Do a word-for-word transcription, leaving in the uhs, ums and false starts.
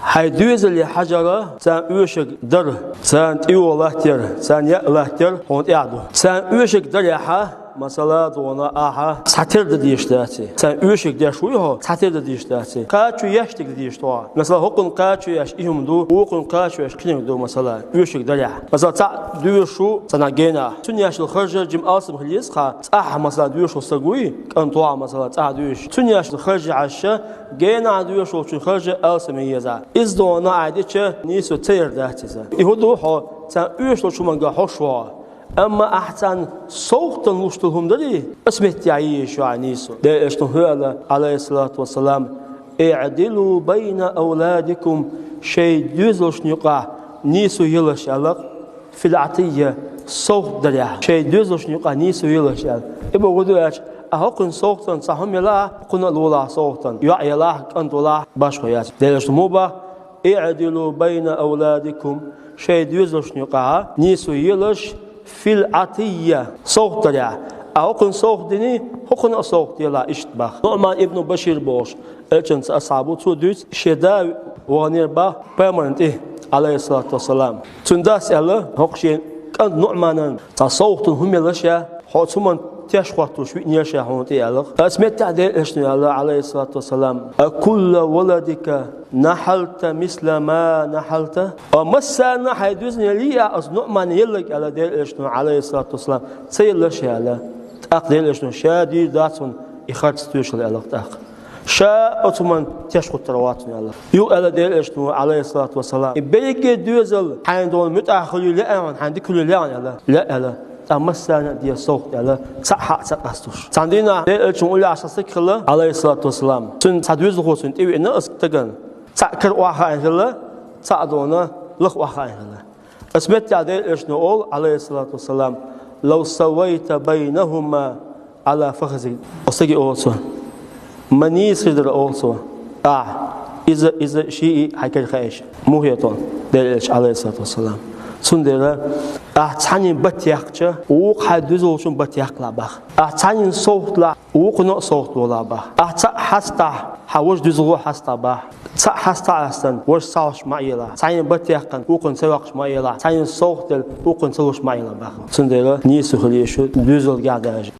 Хьай доьзале хьажар, царна оьшург дар, царна тӀайоагӀа латтар, царна яа латтар хьона тӀехь ду. Царна оьшург дарехь, масала, дона ахьа цхьатера дан дезаш дац. Царна оьшург деш вуй хьо, цхьатера дан дезаш дац. Кхачо еш дерг дан дезаш ду хьо. Масала, хӀокхунна кхачо еш и хӀума ду, вокхунна кхачо еш кхиниг ду, масала, оьшург дарехь. Масала, цхьаъ доьшу цхьана генахь. Цунна еш йола харж жима алсам хила еза хьа. ЦӀахь, масала, доьшу стаг вуй, кӀант ву хьа, масала, цӀахь доьшу. Цунна еш йола харж хьаьжча, генахь доьшучун харж алсам еза. Иза дона Ӏай дича, нийсо ца яр дац иза. И хӀун ду хьо, царна оьшуш долчу хӀуманга хьош вогӀу. Амма ахь царна совгӀатана луш долу хӀума дарий, аса меттехь йийш ю ахь нийсо. Делан Элчано хӀу аьлла, Ӏалайхиссалату вассалам: «ИӀдилу байна авладикум», шайн доьзалшна юкъахь нийсо елаш аьлла, «фил Ӏатийя», совгӀат дарехь, шайн доьзалшна юкъахь нийсо елаш аьлла. И бохург ду аьлча, ахь хӀокхунна совгӀатана цхьа хӀума елахь, кхунна а лолахь совгӀатана, йоӀ елахь, кӀант волахь, башхо яц. Делан Элчано муха боху: «ИӀдилу байна авладикум», шайн доьзалшна юкъахь нийсо елаш, «фил Ӏатийя», совгӀат дарехь. Ахь хӀокхунна совгӀат диний, хӀокхунна а совгӀат делахь, иштта боху. НуӀман ибн Башир бохуш, Элчанан цхьа асхьаб ву, цо дуьйцу, шен да ваханера боху пайхамарна тӀе, Ӏалайхиссалату вассалам. Цуьнан дас аьлла, хӀокху шен кӀанта НуӀманан цхьа совгӀатана хӀума елаш а, хьо цу хӀуманна теш хӀоттош виънера ша хьуна тӀе аьлла. Аса меттехь Делан Элчано аьлла, Ӏалайхиссалату вассалам: «А кулла валадика нахьалта мисла ма нахьалта?» А массарна хьайн доьзална еллий ахь аса НуӀманна елларг, аьлла Делан Элчано, Ӏалайхиссалату вассалам, ца елла ша аьлла. ТӀаккха Делан Элчано ша дийр дац хьуна и харц тоьшалла аьлла тӀаккха. Ша оцу хӀуманна теш хӀуттур вац хьуна аьлла. Юха аьлла Делан Элчано, Ӏалайхиссалату вассалам: «И берриге доьзал хьайна дона муьтӀахь хуьлий лаьа хьуна, хьайна дика хуьлий лаьа хьуна аьлла?» «Лаьа», аьлла. «Ткъа массарна а де совгӀат», аьлла, цхьаъ хьа а ца къастуш. Цхьана дийнахь Делан Элчанна уллехь цхьа стаг хилла, Ӏалайхиссалату вассалам. Цуьнан цхьа доьзалхо цунна тӀевеана аса стагана. Цхьаъ кара охьахаийна хилла, цхьаъ дона лаха охьахаийна хилла. Аса меттехь Делан Элчано олу, Ӏалайхиссалату вассалам: «Лав савайта байнахума Ӏала фахзик». Оцу стаге олу цо: «Ма нийса хир дара», олу цо, «ахь иза, иза шиъ хьайн кара хаийша». Муха хета Делан Элча, Ӏалайхиссалату вассалам? Цундела ахь цхьаннан бат яккхича, вукху хьайн доьзалчун бат яккхалахь боху. Ахь цхьаннан совгӀат лахь, вукхунна а совгӀат лолахь боху. Ахь цхьаъ хьастахь, хьан важа доьзалхо хьаста боху. Цхьаъ хьастахь, важа схьалуш ма Ӏелахь. Цхьаннан бат яьккхина, вукхунна ца йоккхуш ма Ӏелахь. Цхьаннан совгӀат делла, вукхунна ца луш ма Ӏелахь боху. Цундела нийсо хила еза шу доьзалгахь даже.